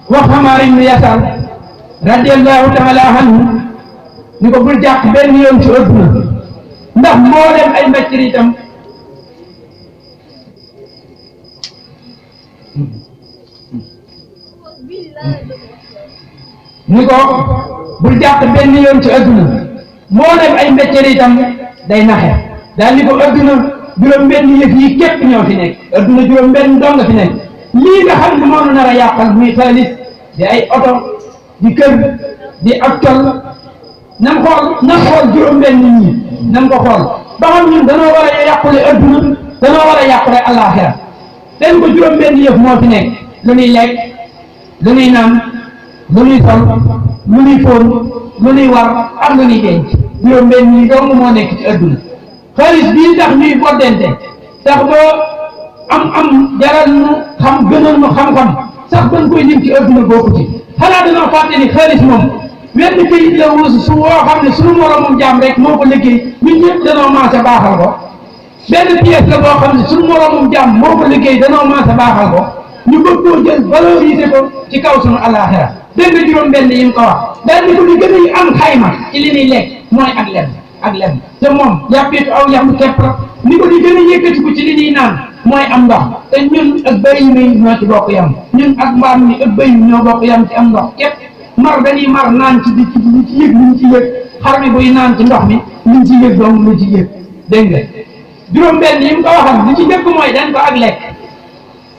wax Ammaar ibn Yasaar radiyallahu taala anhu ni ko bul jàq benn yoon ci adduna ndax mboolem ay mbéccir itam ni ko bul jàq benn yoon ci adduna mboolem ay mbéccir itam day naxe daal ni ko adduna juróom-benn yëf yi képp ñoo fi nekk adduna juróom-benn dong nga fi nekk lii nga xam ne moo nar a yàqal muy xaalis di ay oto di kër di ak tool nan xool juróom-benn nit ñi nan ko xool ba xam ñun danoo war a yàqule adduna danoo war a yàqule àllaaxira den ko juróom-benn yëf moo fi nekk lu ñuy lekk lu ñuy naan lu ñuy sol lu ñuy fóon lu ñuy war ak lu ñuy denc juróom-benn yi dong moo nekk ci adduna xaalis bii tax ñuy boddente tax ba am jaral nu xam gënal nu xam-xam sax ban koy lim ci adduna bokku ci xanaa dañoo fàtte ni xaalis moom wenn këyit la wuusu su woo xam ne suñu moromum jaam rek moo ko liggéey ñun ñëpp danoo maase baaxal ko benn pièce la boo xam ne suñu moromum jaam moo ko liggéey danoo maase baaxal ko ñu bëgg koo jël valoriser ko ci kaw suñu àllaaxira dégg nga juróom-benn yi mu ko wax daal ni ko li gën a am xayma ci li ñuy lekk mooy ak lem te moom yàppiitu aw yàmb képp la ni ko li gën a yëkkatiku ci li ñuy naan mooy am ndox te ñun ak bëy mi ñoo ci bokk yam ñun ak mbaam mi ak bëy mi ñoo bokk yam ci am ndox képp mar dañuy mar naan ci di ci yëg luñ ci yëg xar mi buy naan ci ndox mi luñ ci yëg doom lu ci yëg dégg nga juróom-benn yi mu ko waxal li ci njëkk mooy dañ ko ak lekk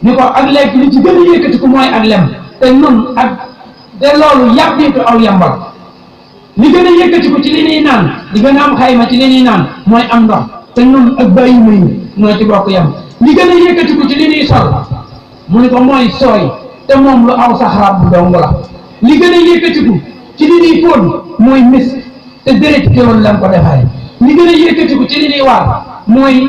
ni ko ak lekk li ci gën a yëkkatiku mooy ak lem te nun ak te loolu yàppiitu aw yambal li gën a yëkkatiku ci li ñuy naan li gën a am xayma ci li ñuy naan mooy am ndox te nun ak bëy mi ñoo ci bokk yam li gën a yëkkatiku ci li ñuy sol mu ni ko mooy sooy te moom lu aw sax rab bu dong la li gën a yëkkatiku ci li ñuy fóon mooy mis te deret teewul lañ ko defaree li gën a yëkkatiku ci li ñuy waar mooy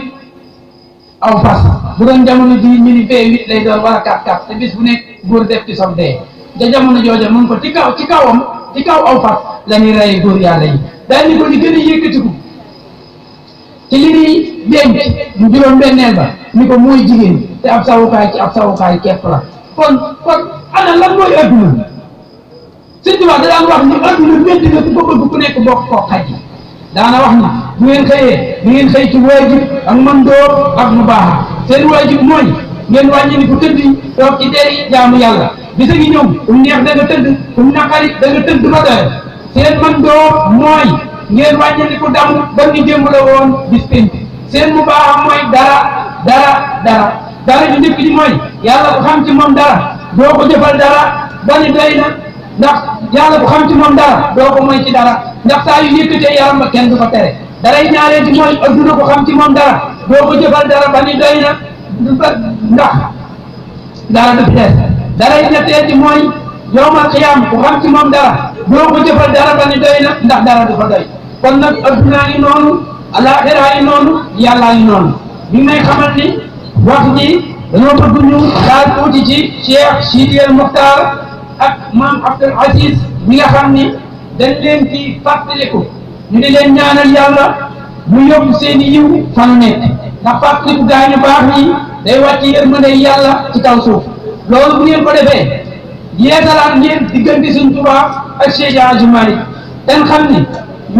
aw fas bu doon jamono ji ñu ni V8 lay doon wala 4x4 te bis bu nekk góor def ci sob dee te jamono jooja mun ko ci kaw aw fas la ñuy rey góor yàlla yi daal ni ko li gën a yëkkatiku ci li ñuy denc mu juróom-benneel ba ni ko mooy jigéen te ab sawukaay ci ab sawukaay képp la kon ana lan mooy adduna Sëñ Tuubaa da daan wax ni adduna métti na ku ko bëgg ku nekk bokk koo xaj yi daana wax ni bu ngeen xëyee di ngeen xëy ci waajib ak man doo ak mu baax seen waajib mooy ngeen wàññi ni ku tëdd toog ci deri jaamu yàlla bisa ngi ñëw kum neex da nga tëdd kum naqari da nga tëdd ba doyal seen man doo mooy ngeen wàññi ni ku damu ba ni démb la woon bis penc seen mu baax mooy dara ju njëkk ji mooy yàlla ku xam ci moom dara doo ko jëfal dara ba ni doy na ndax yàlla ku xam ci moom dara doo ko moy ci dara ndax saa yu yëkkatee yaram ba kenn du ko tere daray ñaaree ci mooy adduna ko xam ci moom dara doo ko jëfal dara ba ni doy na ndax dara du fi des daray ñettee ci mooy yawmal qiyaam ku xam ci moom dara doo ko jëfal dara ba ni doy na ndax dara du fa doy kon nag addunaa ngi noonu alaaxiraa ngi noonu yàllaa ngi noonu bi may xamal ni wax ji dañoo bëgg ñu daal tuuti ci Cheikh Sidi El Mokhtar ak maam Abdul Aziz mi nga xam ni dañ leen ci fàttaliku ñu di leen ñaanal yàlla mu yóbbu seen i yiw fanu nekk ndax fàttaliku gaañu baax ñi day wàcc yërmande yàlla ci kaw suuf loolu bu ngeen ko defee yeesalaat ngeen diggante Sëñ Tuubaa ak Seydi Hadji Malick dañ xam ni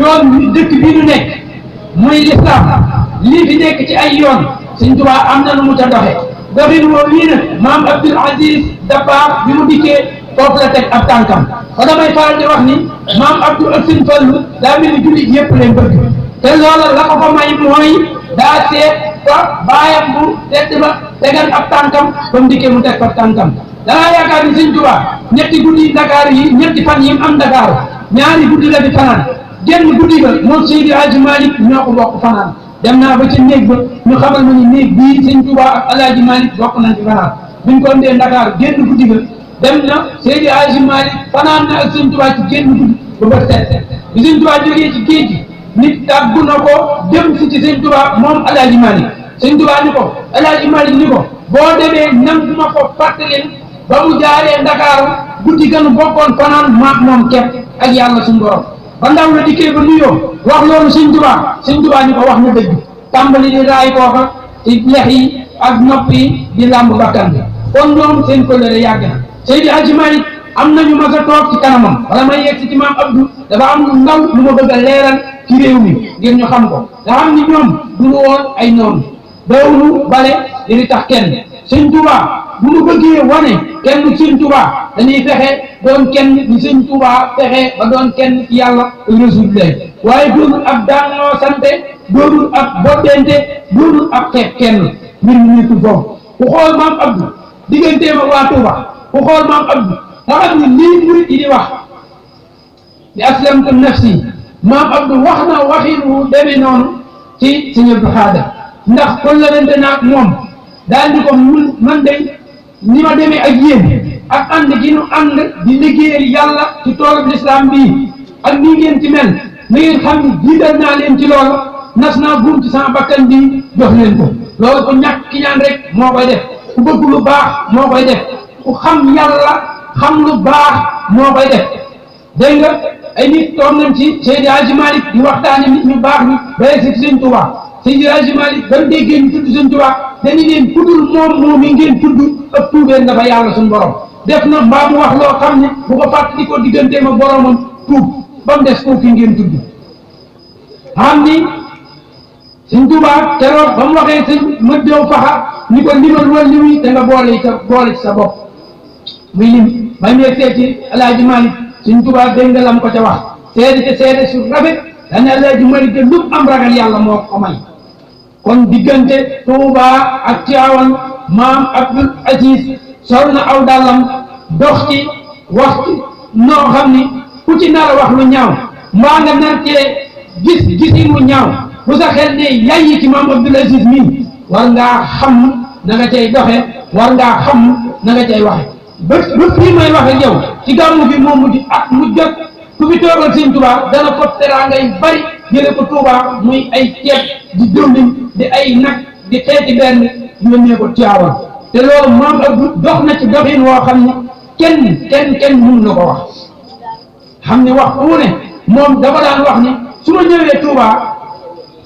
yoon dëkk bi ñu nekk muy lislaam lii fi nekk ci ay yoon Sëñ Tuubaa am na nu mu ca doxe doxin woo wii nag maam Abdul Aziz Dabakh bi mu dikkee foofu la teg ab tànkam ba damay faral di wax ni maam Abdou ak Sëñ Fallu daa mel ni jullit yëpp leen bëgg te loola la ko fa may mooy daa seet ba baayam bu tedd ba tegal ab tànkam ba mu dikkee mu teg fa tànkam danaa yaakaar ni Sëñ Tuubaa ñetti guddi Dakar yi ñetti fan yi mu am Dakar ñaari guddi la di fanaan genn guddi ba moom Seydi Hadji Malick ñoo ko bokk fanaan dem naa ba ci néeg ba ñu xamal ma ni néeg bii Sëñ Tuubaa ak Alaaji Malick bokk nañ ci fanaan buñ ko ndee Dakar genn guddi ba dem na Seydi Hadji Malick fanaan na ak Sëñ Tuubaa ci génn guddi ba bët set bi Sëñ Tuubaa jógee ci géej gi nit tàggu na ko dem si ci Sëñ Tuubaa moom Alaaji Malick Sëñ Tuubaa ni ko Alaaji Malick ni ko boo demee nam ma ko fàttaleen ba mu jaaree Ndakaaru guddi ganu bokkoon fanaan maak moom kepp ak yàlla suñu borom ba ndaw la dikkee ba nuyoo wax loolu Sëñ Tuubaa ni ko wax na dëgg tàmbali di raay kooka ci lex yi ak nopp yi di làmb bakkan bi kon ñoom seen kóllëre yàgg na Seydi Hadji Malick am nañu mas a toog ci kanamam wala may yegg ci maam Abdou dafa am lu ndaw lu ma bëgg a leeral ci réew mi ngir ñu xam ko nga xam ni ñoom duñu woon ay noonu dawlu bale di tax kenn sëñ Tuubaa bu ñu bëggee wane kenn sëñ Tuubaa dañuy fexe doon kenn ni sëñ Tuubaa fexe ba doon kenn ci yàlla Rasulullah waaye doonul ab daanoo sante doonul ab boddente doonul ab xeex kenn mbir mi nekkul foofu ku xool maam Abdou digganteem ak waa Tuubaa ku xool maam Abdou nga xam ni lii murit yi di wax di aslamtu nafsi maam Abdou wax na waxin wu demee noonu ci sëñ Abdou Khadre ndax kon la dente naag moom daal di ko man de ni ma demee ak yéen ak ànd gi nu ànd di liggéeyal yàlla ci toolub lislaam bii ak nii ngeen ci mel na ngeen xam ni jiital naa leen ci loolu nas naa buum ci sama bakkan bi jox leen ko loolu ko ñàkk ki ñaan rek moo koy def ku bëgg lu baax moo koy def ku xam yàlla xam lu baax moo koy def dégg nga ay nit toog nañ ci Seydi Hadji Malick di waxtaane nit ñu baax ñi bay si Sëñ Tuubaa Seydi Hadji Malick ba déggee ñu tudd Sëñ Tuubaa dañu leen tuddul moom yi ngeen tudd ëpp tuubeen dafa yàlla suñu borom def na mbaa mu wax loo xam ne bu ko fàttali ko digganteem ak boromam tuub ba mu des kooku ngeen tudd xam ni Sëñ Tuubaa keroog ba mu waxee sëñ ma jow faxa ni ko limal wal liwi da nga boole ci sa bopp muy lim ba mu yegsee ci Alaaji Malick Sëñ Tuubaa dégg nga lam ko ca wax seede su rafet dane Alaaji Malick lu am ragal yàlla moo ko may kon diggante Tuubaa ak Tiwaawan maam Abdul Aziz sol na aw dàllam dox ci wax ci noo xam ni ku ci nar a wax lu ñaaw mbaa nga nar cee gisi mu ñaaw bu sa xel ne yayyi ci maam Abdul Aziz mii war ngaa xam na nga cay doxe war ngaa xam na nga cay waxe ba fii may wax ak yow ci gàmmu bi moom mujj ak mu jot ku fi toogal Sëñ Tuubaa dana ko teraanga yu bari jële ko Tuubaa muy ay ceeb di diwlin di ay nag di xeeti benn yónnee ko Tiwaawan te loolu maam Abdou dox na ci doxin woo xam ne kenn mënu na ko wax xam ne wax fu ne moom dafa daan wax ni su ma ñëwee Tuubaa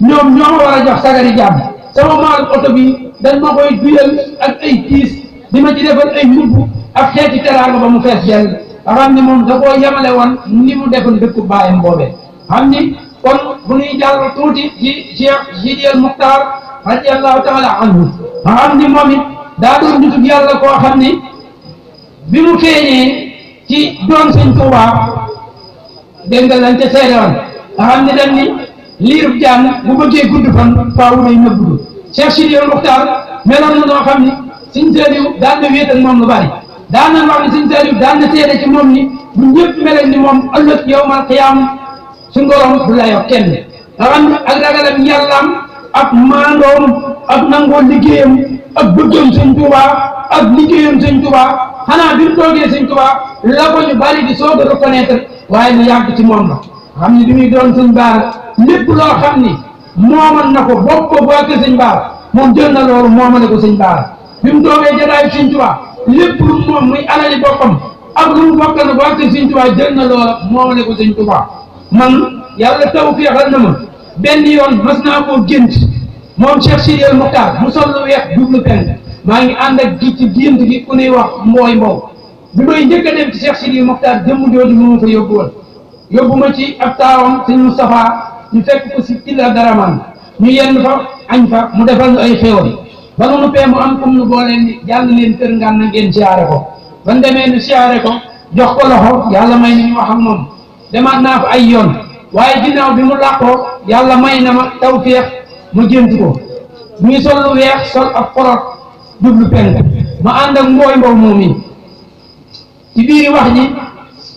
ñoom ñoo ma war a jox sagari jàmm sama maal oto bi dañ ma koy duyal ak ay kiis di ma ci defal ay mbubb ak xeeti teraanga ba mu fees dell nga xam ne moom da koo yemale woon ni mu defoon dëkku baayam boobee xam ni kon bu ñuy jàll tuuti ci Cheikh Sidiyal Muxtaar radiyallahu taala anhu nga xam ni moom it daa doon nitug yàlla koo xam ni bi mu feeñee ci doon Sëñ Tuubaa dégg nga lañ ca seede woon nga xam ni dañ ni liirub jàng bu bëggee gudd fan faawu day nëbbu Cheikh Sidiyal Muxtaar meloon na noo xam ni Sëñ Saaliw daan na wéet ak moom lu bari daan na wax ni Sëñ Saaliw daan na seede ci moom ni bu ñëpp mel ni moom ëllëg yawmal qiyaam suñu borom du layoo kenn nga xam ne ak ragalam yàllaam ak maandoom ak nangoo liggéeyam ak bëggam Sëñ Tuubaa ak liggéeyam Sëñ Tuubaa xanaa bi mu toogee Sëñ Tuubaa la ko ñu bari di soog a reconnaître waaye lu yàgg ci moom la xam ni bi muy doon Sëñ Baara lépp loo xam ni moomal na ko bopp ko waa kër Sëñ Baara moom jël na loolu moomale ko Sëñ Baara bi mu toogee jataayu Sëñ Tuubaa lépp lu moom muy alali boppam ak lu mu bokk na waa kër Sëñ Tuubaa jël na loola moomale ko Sëñ Tuubaa man yàlla taw féexal na ma benn yoon mas naa koo gént moom Cheikh Sidiyal Muxtaar mu sol lu weex jublu penk maa ngi ànd ak gi ci gént gi ku nuy wax mbooy mbow bi may njëkk a dem ci Cheikh Sidiyal Muxtaar jëmm jooju moo ma fa yóbbu woon yóbbu ma ci ab taawam Sëñ Moustapha ñu fekk ko si Tilla Daraman ñu yenn fa añ fa mu defal ñu ay xéwal ba nu pee mu am comme nu boo leen ni jàll leen kër ngan na ngeen siyaare ko ban demee nu siyaare ko jox ko loxo yàlla may ni ñu wax ak moom demaat naa fa ay yoon waaye ginnaaw bi mu làqoo yàlla may na ma tawféex ma gént ko muy sol lu weex sol ab xorot jublu penk ma ànd ak mbooy mbow moom yi ci biiri wax ji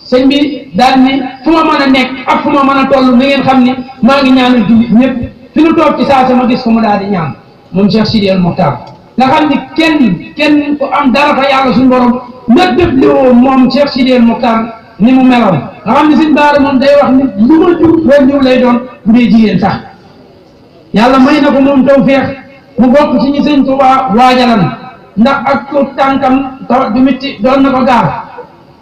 sëñ bi daal ni fu ma mën a nekk ak fu ma mën a toll na ngeen xam ni maa ngi ñaanal jullit ñëpp fi nu toog ci saa sama gis ko mu daal di ñaan moom Cheikh Sidiyal Muxtaar nga xam ni kenn ku am dara fa yàlla suñu borom na def li moom Cheikh Sidiyal Muxtaar ni mu meloon nga xam ni Sëñ Baara moom day wax ni lu ma jur loolu ñëw lay doon bu dee jigéen sax yàlla may na ko moom tawfeex mu bokk ci ñi Sëñ Tuubaa waajalan ndax ak ko tànkam tawat du métti doon na ko gaar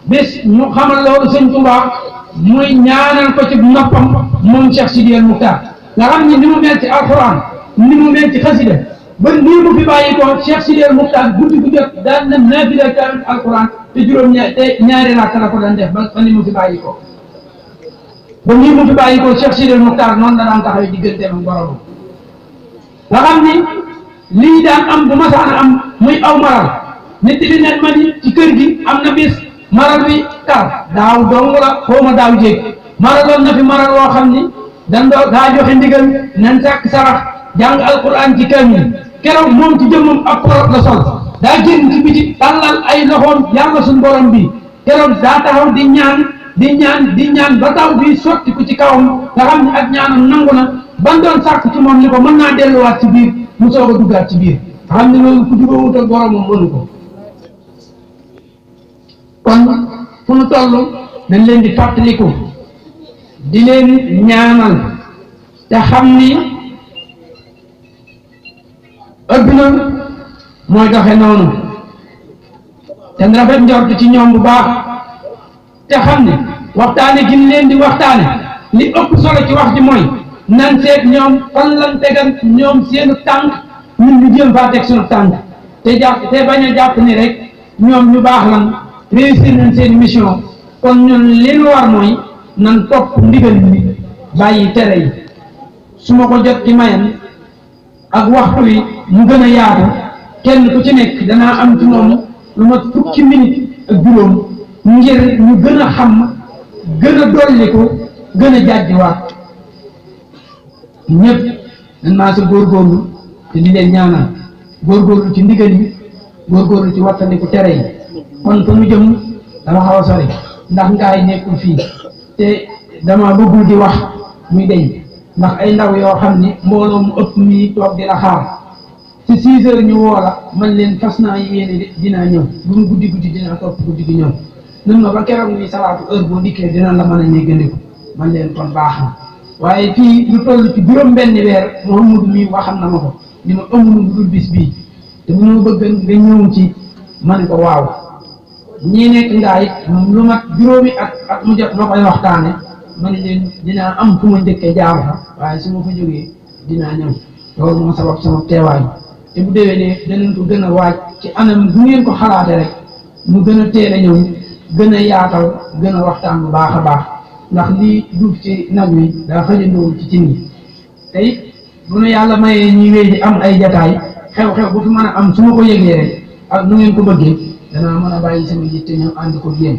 bés ñu xamal loolu Sëñ Tuubaa muy ñaanal ko ci noppam moom Cheikh Sidiyal Muxtaar nga xam ni mu mel ci alxuraan ni mu mel ci xasida ba nii mu fi bàyyi ko Cheikh Sidel Muxtaar guddi gu jot daan na naafila kaamil alquran te ñaari rakka la ko daan def ba nii mu fi bàyyi ko ba nii mu fi bàyyi ko Cheikh Sidel Muxtaar noonu la daan taxawee digganteem ak boromam nga xam ni lii daan am bu masaan am muy aw maral nit di net ma ni ci kër gi am na bis maral bi kar daaw dong la xaw ma daaw jéeg maraloon na fi maral woo xam ni daa joxe ndigal nan sàkk sarax jàng alquran ci kaamil keroog moom ci jëmmam ab porot la sol daa génn ci biti tàllal ay loxoom yàlla suñ borom bi keroog daa taxaw di ñaan ba taw bi sotti ko ci kawam nga xam ne ak ñaanam nangu na ban doon sàkk ci moom ni ko mën naa delluwaat ci biir mu soog a duggaat ci biir nga xam ne loolu ku jubóowut ak boromam mënu ko kon fu mu toll dañ leen di fàttaliku di leen ñaanal te xam ni adduna mooy doxe noonu te rafet njort ci ñoom bu baax te xam ni waxtaane gi leen di waxtaane li ëpp solo ci wax ji mooy nan seet ñoom fan lan tegal ñoom seenu tànk ñun ñu jéem faa teg suñu tànk te bañ a jàpp ni rek ñoom ñu baax lan réussir nañ seen mission kon ñun li ñu war mooy nan topp ndigal bi bàyyi tere yi su ma ko jot ci mayan ak waxtu wi mu gën a yaatu kenn ku ci nekk danaa am ci moom lu ma fukki minute ak juróom ngir ñu gën a xam gën a dolliku gën a jàjjiwaat ñëpp dañ maa sa góorgóorlu te di leen ñaanal góorgóorlu ci ndigal yi góorgóorlu ci wattandiku tere yi kon fa mu jëm dama xaw a sori ndax ngaay nekkul fii te dama bëggul di wax muy deñ ndax ay ndaw yoo xam ni mbooloo mu ëpp mi toog di la xaar ci 6 heures ñu woo la man leen fas naa yéene dinaa ñëw bu mu guddi dinaa topp guddi gi ñëw nun ma ba keroog muy salaatu heure boo dikkee dina la mën a néggandiku man leen kon baax na waaye fii lu toll ci juróom-benni weer Mouhamadou mi waxam na ma ko ni ma ëmunu bu dul bis bii te bu ma bëgg nga ñëw ci ma ne ko waaw ñii nekk ngaa it lu mat juróomi at mu jot ma koy waxtaane ma ne leen dinaa am fu ma njëkkee jaar fa waaye su ma fa jógee dinaa ñëw loolu moo sabab sama teewaay te bu déwénee danañ ko gën a waaj ci anam bu ngeen ko xalaate rek mu gën a teel a ñëw gën a yaatal gën a waxtaan bu baax a baax ndax lii duuf ci nag wi daa xëjandoowul ci cin yi te it bu nu yàlla mayee ñuy wéy di am ay jataay xew-xew bu fi mën a am su ma ko yëgee rek ak nu ngeen ko bëggee danaa mën a bàyyi sama yitte ñëw ànd ko yéen